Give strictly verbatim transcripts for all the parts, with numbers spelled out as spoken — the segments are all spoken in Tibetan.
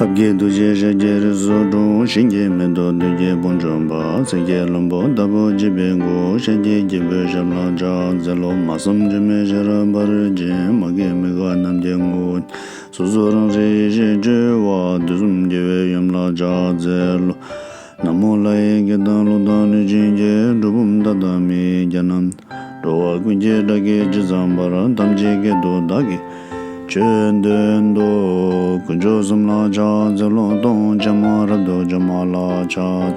ཐབས་མཁས་ཐུགས་རྗེས་ཤཱཀྱའི་རིགས་སུ་འཁྲུངས། ཞིང་གི་མེ་ཏོག་བདུད་ཀྱི་དཔུང་འཇོམས་པ། ཚིག་གི་བློན་པོ་ཟླ་བོ་བརྗིད་པའི་སྐུ། ཤཱཀྱའི་སྐྱེས་བུས་ཞབས་ལ་ཕྱག་འཚལ་ལོ། སྨྲ་བསམ་བརྗོད་མེད་ཤེས་རབ་འབར་ཅིང་། མ་སྐྱེས་མི་འགག་རྣམ་མཁྱེན་སྐུ། སོ་སོ་རང་སྲིད་ཡེ་ཤེས་སྤྱོད་པ། དུས་གསུམ་རྒྱལ་བའི་ཡུམ་ལ་ཕྱག་འཚལ་ལོ། ན་མོ་ལྷ་ཡི་སྐད་དང་གླུ་དང་གླུ་ཆེན་གྱིས། གྲུལ་བུམ་དག་དང་མི་ཡི་རྒྱ་རྣམས། འགྲོ་བ་ཀུན་གྱི་དགྲ་བགེགས་ཇི་ཙམ་པར། ཐམས་ཅད་སྐད་དུ་བདག་གིས་ཆོས་བསྟན་ཏོ། དཀོན་མཆོག་གསུམ་ལ་ཕྱག་འཚལ་ལོ། སྟོང་ཆེན་མོ་རབ་ཏུ་འཇོམས་པ་ལ་ཕྱག་འཚལ་ལོ།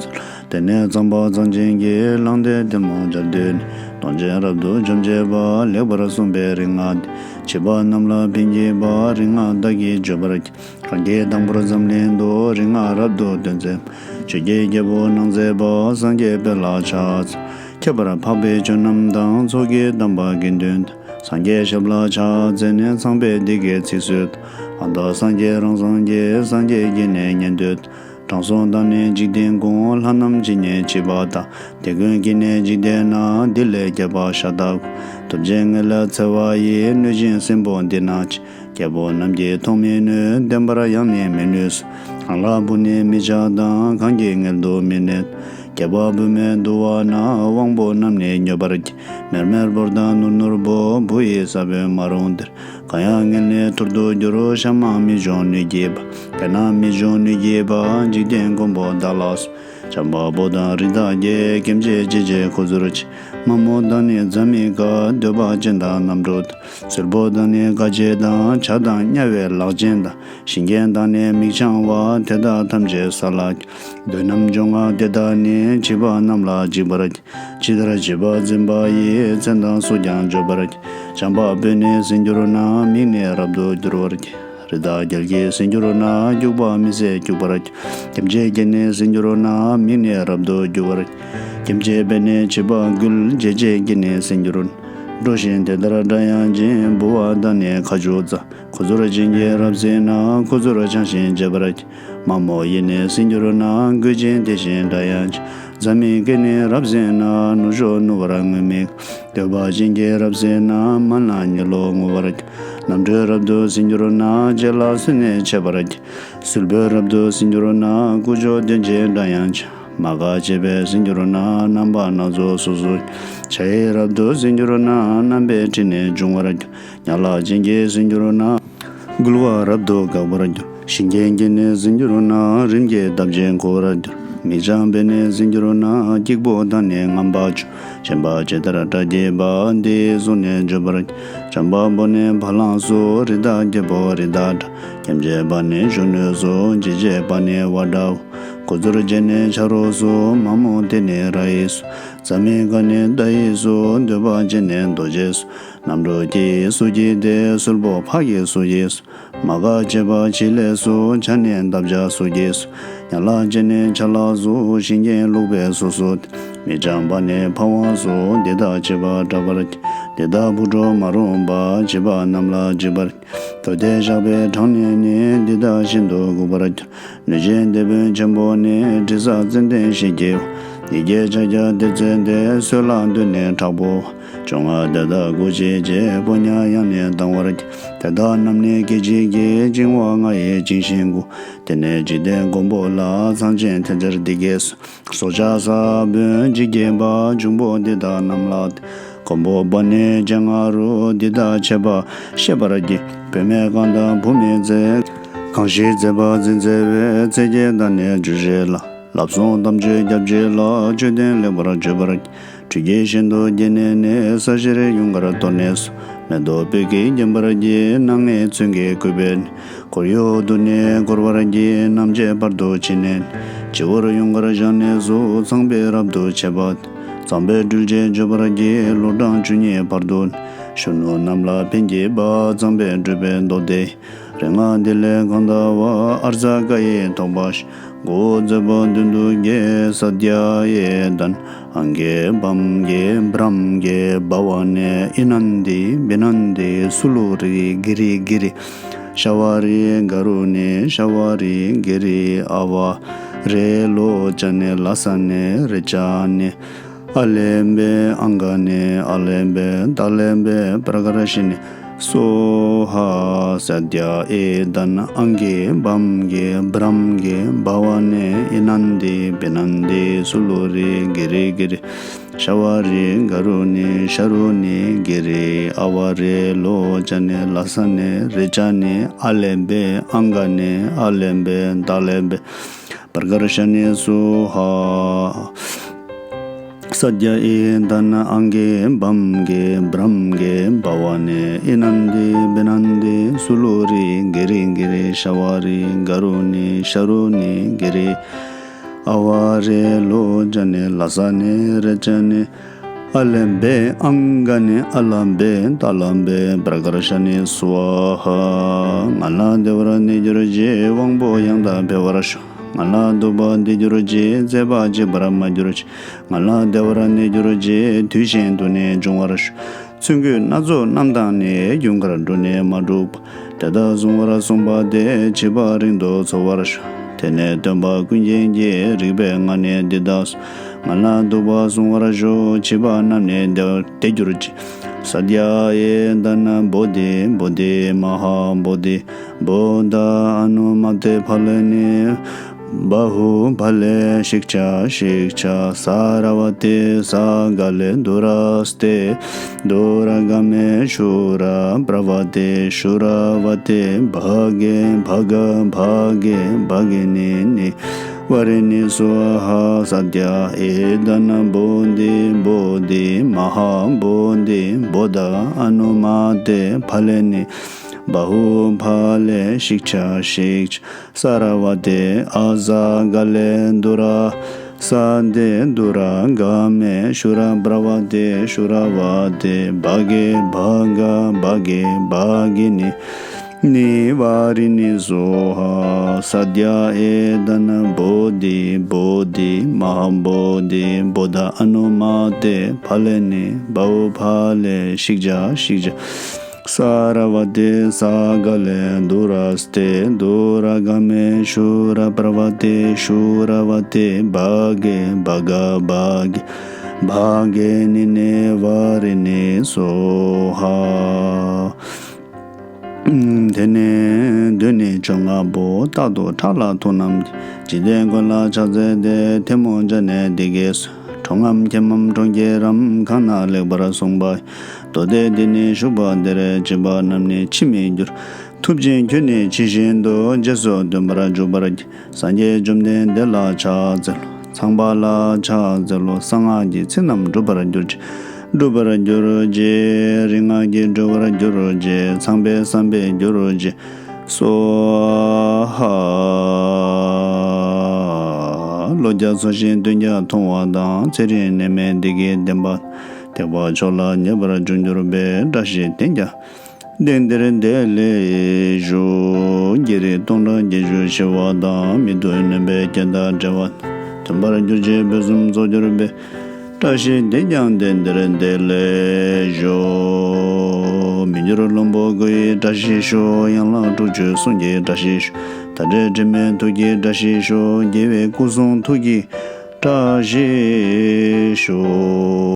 དེ་ནས་ཚངས་པ་མཚན་ཅན་གྱིས། ལངས་ཏེ་ཐལ་མོ་སྦྱར་བཏོན་ནས། སྟོང་ཆེན་རབ་ཏུ་འཇོམས་བྱེད་པ། ལེགས་པར་གསུངས་པའི་རིག་སྔགས་འདི། བྱིས་པ་རྣམས་ལ་ཕན་བགྱིད་པ། རིག་སྔགས་བདག་གིས་བརྗོད་པར་བགྱི། གང་གིས་དང་པོར་འཛམ་གླིང་དུ། རིག་སྔགས་རབ་ཏུ་འདོན་མཛད་པ། ཆོས་ཀྱི་རྒྱལ་པོ་སྣང་མཛད་པ། སངས་རྒྱས་དཔལ་ལ་ཕྱག་འཚལ། ཁྱད་པར་འཕགས་པའི་ཆོས་རྣམས་དང་། ཚོགས་ཀྱི་དམ་པ་དགེ་འདུན་དང་། སངས་རྒྱས་ཞབས་ལ་ཕྱག་འཚལ་ནས། ཚངས་པས་འདི་སྐད་ཚིག་གསོལ་ཏོ། ཨ་མདོ་སངས་རྒྱས་རང་སངས་རྒྱས། སངས་རྒྱས་ཀྱིས་ནི་ཉན་ཐོས་དང་། དྲང་སྲོང་དང་ནི་འཇིག་རྟེན་ཀུན། ལྷ་རྣམས་ཇི་སྙེད་མཆིས་པ་དང་། དེ་ཀུན་གྱིས་ནི་འཇིག་རྟེན་ན། འདི་ལས་སྐྱེས་པ་ཤ་སྟག་གོ། ཐུབ་རྗེ་ངེས་ལེགས་འཚེ་བ་ཡིས། གནོད་སྦྱིན་སྲིན་པོ་འདི་ན་མཆིས། རྒྱལ་པོ་རྣམས་ཀྱིས་མཐོང་མི་ནུས། བསྟན་པར་ཡང་ནི་མི་ནུས་སོ། གང་ལ་བུ་ནི་མི་ཆགས་དང་། གང་གིས་མངལ་དུ་མི་གནས། རྒྱལ་པོ་བུད་མེད་འདུ་བ་ན། དབང་པོ་རྣམས་ནི་མྱོས་པར་བགྱིད། མེར་མེར་པོར་དང་ནུར་ནུར་པོ། བུ་ཡི་ས་བོན་མ་རུངས་འདིར། གང་ཡང་མངལ་ནི་ཐུར་དུ་འགྱུར། ཤ་མང་མི་འབྱུང་གནོད་བགྱིད་པ། དེ་ན་མི་འབྱུང་གནོད་བགྱིད་པ། འཇིག་རྟེན་མགོན་པོ་བདག་ལ་གསོལ། བྱམས་པ་པོ་དང་རི་དྭགས་ཀྱིས། སྐེམ་བྱེད་ཅི་བྱེད་ཁོ་ཚུར་བྱེད། མ་མོ་དང་ནི་བཛྲ་མི་ཀ། འདོད་པ་ཅན་དང་རྣམ་གྲོལ་དང་། སྲུལ་པོ་དང་ནི་དགའ་བྱེད་དང་། བྱ་དང་དམྱལ་བའི་ལག་ཅན་དང་། ཞིང་གི་བདག་ནི་མིག་འཆང་བ། དེ་དག་ཐམས་ཅད་ས་ལ་སྐྱེ། བདུད་རྣམས་འབྱུང་ལྔ་དེ་དག་ནི། བྱིས་པ་རྣམས་ལ་འཇིགས་པར་བགྱི། ཇི་ལྟར་བྱིས་པ་འཛིན་པ་ཡི། མཚན་དང་སུས་ཀྱང་བརྗོད་པར་བགྱི། བྱམས་པ་པོས་ནི་ཟིན་གྱུར་ན། མིག་ནི་རབ་ཏུ་འགྱུར་བར་བགྱི། རི་དྭགས་རྒྱལ་གྱིས་ཟིན་གྱུར་ན། སྐྱུག་པ་མི་བཟད་སྐྱུག་པར་བགྱི། སྐེམ་བྱེད་ཀྱིས་ནི་ཟིན་གྱུར་ན། མིག་ནི་རབ་ཏུ་འགྱུར་བར་བགྱི། སྐེམ་བྱེད་པས་ནི་བྱིས་པ་འགུལ། བརྗེད་བྱེད་ཀྱིས་ནི་ཟིན་གྱུར་ན། འགྲོ་ཞིང་དེ་ལྟར་དགྲ་ཡང་འབྱིན། ལྦུ་བ་དང་ནི་ཁ་ཆུ་ཚ། ཁུ་ཚུར་ཅན་གྱིས་རབ་ཟིན་ན། ཁུ་ཚུར་འཆང་ཞིང་བརྗེད་པར་བགྱི། མ་མོ་ཡིས་ནི་ཟིན་གྱུར་ན། རྒོད་ཅིང་དེ་བཞིན་དགྲ་ཡང་འབྱིན། བཛྲ་མི་ཀས་ནི་རབ་ཟིན་ན། ནུ་ཞོ་ནུ་བར་ངུ་མི་ག། འདོད་པ་ཅན་གྱིས་རབ་ཟིན་ན། མ་ལ་གཉིད་ལོག་ངུ་བར་གྱིས། རྣམ་གྲོལ་རབ་ཏུ་ཟིན་གྱུར་ན། བྱད་ལ་སུས་ནི་འཆད་པར་བགྱི། སྲུལ་པོས་རབ་ཏུ་ཟིན་གྱུར་ན། ཀུ་ཅོ་འདོན་ཅིང་དགྲ་ཡང་འབྱིན། མ་འགགས་བྱེད་པས་ཟིན་གྱུར་ན། རྣམ་པ་སྣ་ཚོགས་སོ་སོར་འབྱིན། བྱ་ཡིས་རབ་ཏུ་ཟིན་གྱུར་ན། རྣམ་པའི་དྲི་ནི་འབྱུང་བར་འགྱུར། ཉ་ལག་ཅན་གྱིས་ཟིན་གྱུར་ན། འགུལ་བ་རབ་ཏུ་འགག་པར་འགྱུར། ཞིང་གི་རྒྱན་གྱིས་ནི་ཟིན་གྱུར་ན། རིམས་ཀྱིས་བརྡབ་ཅིང་འཁུ་བར་འགྱུར། མིག་འཆང་པས་ནི་ཟིན་གྱུར་ན། སྐྱིགས་པོ་དང་ནི་རྔམ་པ་ཆུང་། ཞེན་པ་ཇི་ལྟར་དགྲ་བགྱིད་པ། འདི་ཡི་གཟུགས་ནི་བརྗོད་པར་བགྱི། བྱམས་པ་པོ་ནི་བ་ལང་སོ། རི་དྭགས་རྒྱལ་པོ་རི་དྭགས་དགྲ། སྐེམ་བྱེད་པ་ནི་གཞོན་ནུ་སོ། བརྗེད་བྱེད་པ་ནི་བ་འདྲ་བོ། ཁུ་ཚུར་ཅན་ནི་ཆ་རོགས་སོ། མ་མོ་དེ་ནི་ར་ཡི་སོ། བཛྲ་མི་ཀ་ནི་མདའ་ཡི་སོ། འདོད་པ་ཅན་ནི་རྡོ་རྗེ་སོ། རྣམ་གྲོལ་སྐྱེ་ཡི་སོ་སྐྱེས་ཏེ། སྲུལ་པོ་ཕག་གི་སོ་སྐྱེས་སོ། མ་འགགས་བྱེད་པ་བྱི་ལས་སོ། བྱ་ནི་འདབ་ཆགས་སོ་སྐྱེས་སོ། ཉ་ལག་ཅན་ནི་ཆ་ལག་སོ། ཞིང་གི་ལུག་པའི་སོ་སོ་སྟེ། མི་འཆང་པ་ནི་ཕ་བོང་སོ། འདི་དག་བྱིས་པ་སྐྲག་པར་བགྱི། འདི་དག་བུ་ཕྲུག་མ་རུངས་པ། བྱིས་པ་རྣམས་ལ་འཇིགས་པར་བགྱི། དོ་དེ་བཞག་པའི་གྲངས་ནི་ནི། འདི་དག་ཤིན་ཏུ་འགུགས་པར་འགྱུར། གནོད་སྦྱིན་དེད་དཔོན་ཆེན་པོ་ནི། དྲི་ཟ་ཙན་དན་ཞེས་བགྱི་བ། ཡི་གེ་ཕྱག་རྒྱ་དེ་རྩལ་ཏེ། གསོད་ལ་འདོད་ནི་དྲག་པོ་བ། བཅོ་ལྔ་དེ་དག་འགུགས་བྱེད་ཀྱི། ཕོ་ཉ་ཡང་ནི་ལྡང་བར་བགྱི། དེ་དག་རྣམས་ནི་སྐད་ཅིག་གིས། བཅིང་བ་ལྔ་ཡིས་བཅིངས་ཤིང་འགུགས། དེ་ནས་འཇིག་རྟེན་མགོན་པོ་ལ། ཚངས་ཆེན་ཐལ་སྦྱར་འདི་སྐད་གསོལ། སྲོག་ཆགས་ས་བོན་འཇིགས་བགྱིད་པ། འབྱུང་པོ་འདི་དག་རྣམས་ལ་སྟེ། མགོན་པོ་པ་ནི་སྤྱན་སྔ་རུ། འདི་དག་འཆད་པ་ཤེས་པར་བགྱི། བུད་མེད་གང་དག་བུ་མི་བཙས། གང་ཞིག་མཛེས་པ་འཛིན་བཙལ་བས། ཚེས་བརྒྱད་དང་ནི་བཅུ་བཞི་ལ། ལྷ་བསངས་དམ་ཆོས་སྐྱབས་གཅིག་ལ། མཆོད་རྟེན་ལེགས་པར་མཆོད་པར་བགྱི། ཁྲུས་ཀྱིས་ཤིན་ཏུ་བརྒྱན་ནས་ནི། ས་གཞིར་ཡུངས་ཀར་གཏོར་ནས་སུ། མེ་ཏོག་སྤོས་ཀྱིས་བརྒྱན་པར་བགྱི། སྣ་ལྔའི་ཚོན་གྱིས་བསྐུས་པས་ནི། འཁོར་ཡུག་ཏུ་ནི་བསྐོར་བར་བགྱི། རྣམ་འབྱེད་བར་དུ་ཕྱིན་ནས་ནི། སྤྱི་བོར་ཡུངས་ཀར་བཞག་ནས་སུ། ཚངས་པས་རབ་ཏུ་ཕྱེ་བ་སྟེ། ཚངས་པས་སྤྲུལ་ཅིང་བརྗོད་པར་བགྱི། ལོ་གྲངས་བཅུ་གཉིས་བར་དུ་ནི། གཞོན་ནུ་རྣམས་ལ་ཕན་བགྱིད་པ། ཚངས་པས་སྤྲུལ་པའི་མདོ་སྡེ། རིག་སྔགས་འདི་ལས་གང་དག་པ། ཨཱརྱ་ཀ་ཡི་ཐེག་པ་བཞི། མགོ་བོ་མཛད་པ་མདུན་དུ་གྱེར། ས་ཏྱ་ཡེ་དྷན། ཨང་ཀེ་བཾ་ཀེ་བྲམ་ཀེ་བྷ་ཝ་ནེ། ཨི་ནན་ཏི་བི་ནན་ཏི་སུ་ལུ་རི་གི་རི་གི་རི། ཤྭ་བ་རི་ག་རུ་ཎི། ཤྭ་བ་རི་གི་རི་ཨ་བ། རེ་ལོ་ཙ་ནེ་ལ་ས་ནེ་རེ་ཙ་ནེ། ཨ་ལེ་བེ་ཨང་ག་ནེ། ཨ་ལེ་བེ་ཏ་ལེ་བེ་པྲ་ག་ར་ཤི་ནེ། སྭཱ་ཧཱ། སཱདྷྱ་ཨེ་དྷ་ན་ཨང་གི་བཾ་གི་བྲཾ་གི་བྷ་ཝ་ནི་ཨི་ནནྡི་བི་ནནྡི་སུ་ལུ་རི་གི་རི་གི་རི། ཤྭ་བ་རི་ག་རུ་ཎི་ཤཱ་རུ་ཎི་གི་རི། ཨ་བ་རི་ལོ་ཙྪ་ནི་ལ་ས་ནི་རི་ཙྪ་ནི། ཨ་ལེ་བེ་ཨང་ག་ནི་ཨ་ལེ་བེ་ཏཱ་ལེ་བེ། པྲ་ཀར་ཤ་ནི་སྭཱ་ཧཱ། སཱདྷྱ་ཨེ་དྷ་ན་ཨང་གི་བཾ་གི་བྲཾ་གི་བྷ་ཝ་ནི་ཨི་ནནྡི་བི་ནནྡི་སུ་ལུ་རི་གི་རི་གི་རི། ཤྭ་བ་རི་ག་རུ་ཎི་ཤཱ་རུ་ཎི་གི་རི། ཨ་བ་རི་ལོ་ཙྪ་ནི་ལ་ས་ནི་རི་ཙྪ་ནི། ཨ་ལེ་བེ་ཨང་ག་ནི་ཨ་ལ་བེ་ཏཱ་ལ་བེ། པྲ་ཀར་ཤ་ནི་སྭཱ་ཧཱ། ང་ལ་བདེ་བར་གནས་གྱུར་ཅིག། དབང་པོ་ཡང་དག་འཕེལ་བར་ཤོག། ང་ལ་སྡུག་པ་འདི་གྱུར་ཅིག། མཛེས་པ་གཅིག་པར་མ་གྱུར་ཅིག། ང་ལ་བདེ་བར་གནས་གྱུར་ཅིག། དུས་གཞན་དུ་ནི་འབྱུང་བར་ཤོག། ཚུལ་ཁྲིམས་སྣ་ཚོགས་རྣམས་དང་ནི། རྒྱུན་གར་བསྒྲུབས་ནས་མ་བསྒྲུབས་པ། དེ་དག་བསྲུང་བར་གསུངས་པ་དེ། བྱིས་པ་རིང་དུ་འཚོ་བར་ཤོག། དེ་ནས་སྟོན་པ་ཀུན་མཁྱེན་གྱིས། རིགས་པའི་ངག་ནི་འདི་དག་གསུངས། ང་ལ་སྡུག་པ་བསྲུང་བར་ཤོག། བྱིས་པ་རྣམས་ནི་བདེ་བར་གྱུར་ཅིག། སཱདྷྱ་ཨེ་དྷ་ན་བོ་དྷི་བོ་དྷི་མ་ཧཱ་བོ་དྷི་བོ་དྷ་ཨ་ནུ་མ་ཏེ་ཕ་ལེ་ནི། བ་ཧུ་བ་ལེ་ཤིག་ཙ་ཤིག་ཙ་སཱ་ར་བ་ཏེ་སཱ་ག་ལེ་དུ་ར་སྟེ་དུ་ར་ག་མེ་ཤུ་ར་པྲ་བ་ཏེ་ཤུ་ར་བ་ཏེ་བྷ་གེ་བྷ་ག་བྷ་གེ་བྷ་གི་ནི་ནི་ཝ་རི་ནི་སྭཱ་ཧཱ། སཱདྷྱ་ཨེ་དྷ་ན་བོ་དྷི་བོ་དྷི་མ་ཧཱ་བོ་དྷི་བོ་དྷ་ཨ་ནུ་མ་ཏེ་ཕ་ལེ་ནི། བ་ཧུ་བ་ལེ་ཤིག་ཙ་ཤིག་ཙ་སཱ་ར་བ་ཏེ་ཨ་ས་ག་ལེ་དུ་ར་ས་ཏེ་དུ་ར་ག་མེ་ཤུ་ར་པྲ་བ་ཏེ་ཤུ་ར་བ་ཏེ་བྷ་གེ་བྷ་ག་བྷ་གེ་བྷ་གི་ནི་ནི་ཝ་རི་ནི་སྭཱ་ཧཱ། སཱདྷྱ་ཨེ་དྷ་ན་བོ་དྷི་བོ་དྷི་མ་ཧཱ་བོ་དྷི་བོ་དྷ་ཨ་ནུ་མ་ཏེ་ཕ་ལེ་ནི། བ་ཧུ་བ་ལེ་ཤིག་ཙ་ཤིག་ཙ་སཱ་ར་བ་ཏེ་སཱ་ག་ལེ་དུ་ར་སྟེ་དུ་ར་ག་མེ་ཤུ་ར་པྲ་བ་ཏེ་ཤུ་ར་བ་ཏེ་བྷ་གེ་བྷ་ག་བྷ་གེ་བྷ་གི་ནི་ནི་ཝ་རི་ནི་སྭཱ་ཧཱ། དེ་ནས་མདུན་ནས་བཅོ་ལྔ་པོ། རྟག་ཏུ་ཕྲག་ལ་ཐུགས་རྣམས་ཀྱིས། འཇིག་རྟེན་ཀུན་ལ་ཕྱག་འཚལ་ཏེ། ཐལ་མོ་སྦྱར་ནས་འདི་སྐད་གསོལ། གྲོགས་རྣམས་མཁྱེན་མམ་གྲོང་ཁྱེར་རམ། གང་ན་ལེགས་པར་གསུངས་པ་ཡི། མདོ་སྡེ་འདི་ནི་ཞུགས་པ་འདིར། བྱིས་པ་རྣམས་ནི་འཆི་མི་འགྱུར། ཐུབ་ཅིང་ཁྱོད་ནི་ཇི་བཞིན་དུ། རྗེས་སུ་སྟོན་པར་འཇུག་པར་བགྱི། སངས་རྒྱས་བཅོམ་ལྡན་འདས་ལ་ཕྱག་འཚལ་ལོ། ཚངས་པ་ལ་ཕྱག་འཚལ་ལོ། གསང་སྔགས་ཀྱི་ཚིག་རྣམས་འགྲུབ་པར་གྱུར་ཅིག། འགྲུབ་པར་གྱུར་ཅིག། རིག་སྔགས་ཀྱི་འགྲུབ་པར་གྱུར་ཅིག། ཚངས་པའི་བསམ་པས་འགྱུར་ཅིག། སྭཱ་ཧཱ། ལོ་བརྒྱ་འཚོ་ཞིང་དོན་བརྒྱ་མཐོང་བ་དང་། ཚེ་རིང་ནད་མེད་བདེ་སྐྱིད་ལྡན་པ། ཐེག་པ་མཆོག་ལ་ངེས་པར་འབྱོན་གྱུར་པའི། བཀྲ་ཤིས་དེས་ཀྱང་དེང་འདིར་བདེ་ལེགས་ཤོག། བགེགས་རིགས་སྟོང་ཕྲག་བརྒྱད་ཅུ་ཞི་བ་དང་། མི་སྡུག་ནད་པའི་རྐྱེན་དང་བྲལ་བ། ཐོན་པར་གྱུར་ཅིག། ཕུན་སུམ་ཚོགས་གྱུར་པའི། བཀྲ་ཤིས་དེས་ཀྱང་དེང་འདིར་བདེ་ལེགས་ཤོག། མི་འགྱུར་བློན་པོ་སྐུ་ཡི་བཀྲ་ཤིས་ཤོག། ཡན་ལག་དྲུག་ཅུའི་གསུང་གི་བཀྲ་ཤིས་ཤོག། མཐའ་བྲལ་དྲི་མེད་ཐུགས་ཀྱི་བཀྲ་ཤིས་ཤོག། རྒྱལ་བའི་སྐུ་གསུང་ཐུགས་ཀྱི་བཀྲ་ཤིས་ཤོག།